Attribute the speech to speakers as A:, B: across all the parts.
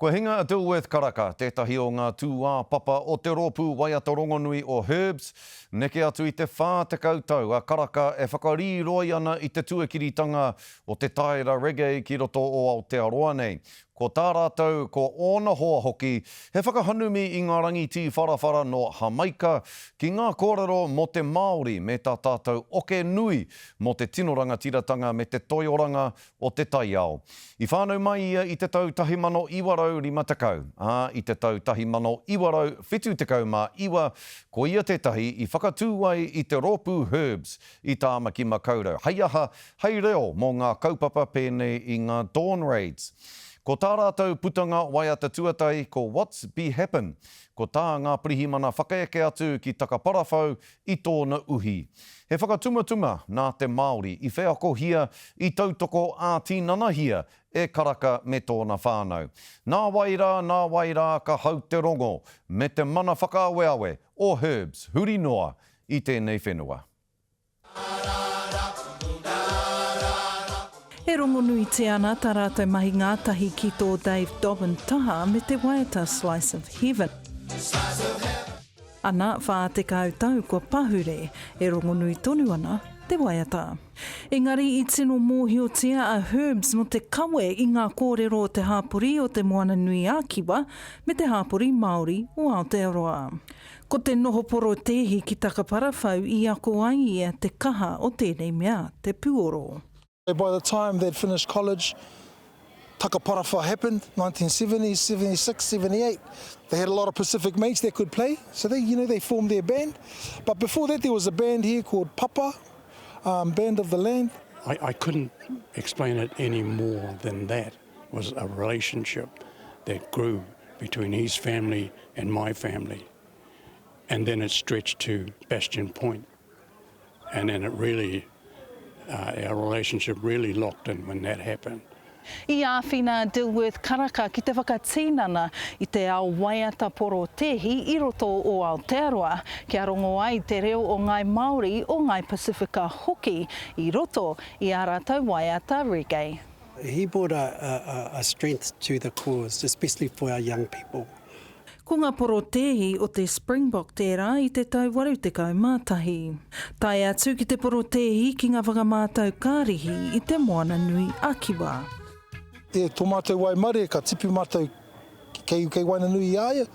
A: Kua hinga a Dilworth Karaka, tētahi o ngā tūāpapa o te rōpū waiata rongonui o Herbs. Neke atu i te 40 tau a Karaka e whakarīroi ana i te tuakiritanga o te taera reggae ki roto o Aotearoa nei. Ko tā rātou, ko ōna hoa hoki, he whakahanumi i ngā rangi tīwharawhara nō Hamaika ki ngā kōrero mō te Māori me tā tātou oke nui mō te tino rangatiratanga me te toioranga o te taiao. I whānau mai ia i te tau 1950, ā, i te tau 1979, ko ia tētahi i whakatū ai i te rōpū Herbs i Tāmaki-makau-rau, hei aha, hei reo mō ngā kaupapa pēnei i ngā Dawn Raids. Ko tā rātou putanga waiata tuatahi ko What's Be Happen, ko tā ngā pirihimana whakaeke atu ki Takaparawhau i tōna uhi. He whakatumatuma nā te Māori i wheakohia, i tautoko ā-tīnanahia e Karaka me tōna whānau. Nā wai rā, nā wai rā ka hau te rongo me te mana whakaaweawe o Herbs huri noa i tēnei whenua.
B: E rongonuitia ana tā rātou mahi ngātahi ki tō Dave Dobbyn taha me te waiata Slice of Heaven. Ana, 40 tau kua pahure, e rongonui tonu ana te waiata. Engari i tino mōhiotia a Herbs mō te kawe i ngā kōrero o te hāpori o Te Moana-nui-a-Kiwa me te hāpori Māori o Aotearoa. Ko te noho porotēhi ki Takaparawhau i ako ai ia te kaha o tēnei mea, te puoro.
C: By the time they'd finished college, Takaparawhau happened, 1970, 76, 78. They had a lot of Pacific mates that could play, so they, you know, they formed their band. But before that there was a band here called Papa, um, Band of the Land.
D: I, I couldn't explain it any more than that. It was a relationship that grew between his family and my family. And then it stretched to Bastion Point. And then it really, uh, our relationship really locked in when that happened.
B: I āwhina a Dilworth Karaka ki te whakatinana i te ao waiata porotēhi i roto o Aotearoa, kia rongo ai te reo o Ngāi Māori, o Ngāi Pasifika hoki i roto i ā rātou waiata reggae.
E: He brought a, a, a strength to the cause, especially for our young people.
B: Ko ngā porotēhi o te Springbok tērā i te tau 81. Tae atu ki te porotēhi ki ngā whakamātau kārihi i te Moana Nui a Kiwa.
C: E to matou waimarie ka tipu matou kei kei waenganui i a ia.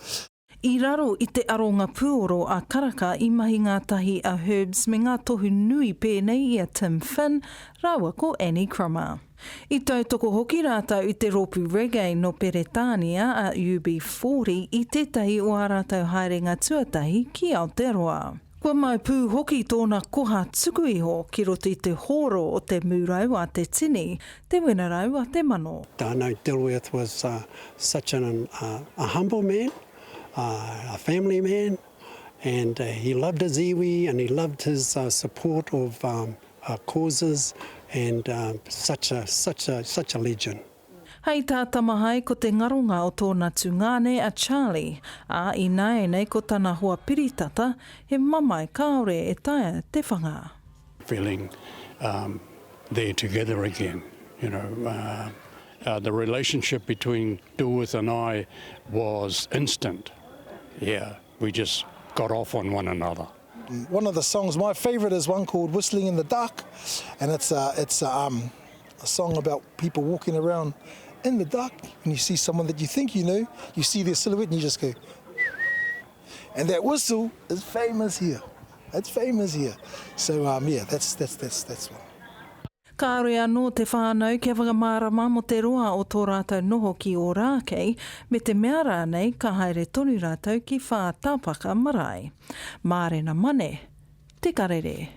B: I raro i te aronga puoro a Karaka i mahi ngātahi a Herbs me ngā tohu nui pēnei i a Tim Finn rāua ko Annie Crummer. I tautoko hoki rātou i te rōpū reggae nō Peretānia a UB40 i tētahi o ā rātou haerenga tuatahi ki Aotearoa. Kua mau pū hoki tōna koha tuku iho ki roto i te hōro o te mūrau a te tini, te wenerau a te mano.
E: I know Dilworth was such an a humble man, a family man, and he loved his iwi and he loved his support of causes and such a such a such a legend.
B: Hei tā Tamahae ko te ngaronga o tōna tungāne a Charlie, ā, ināianei ko tana hoa piritata, he mamae kāore e taea te whanga.
D: Feeling um there together again, you know, uh uh the relationship between Dilworth and I was instant, yeah, we just got off on one another.
C: One of the songs, my favourite is one called Whistling in the Dark, and it's a, it's a, um, a song about people walking around in the dark, and you see someone that you think you know, you see their silhouette and you just go, and that whistle is famous here. It's famous here. So um, yeah, that's, that's, that's, that's one.
B: Kāore anō te whānau kia whakamārama mō te roa o tō rātou noho ki Ōrākei, me te mea rānei ka haere tonu rātou ki Whātāpaka marae. Mārena Mane, Te Karere.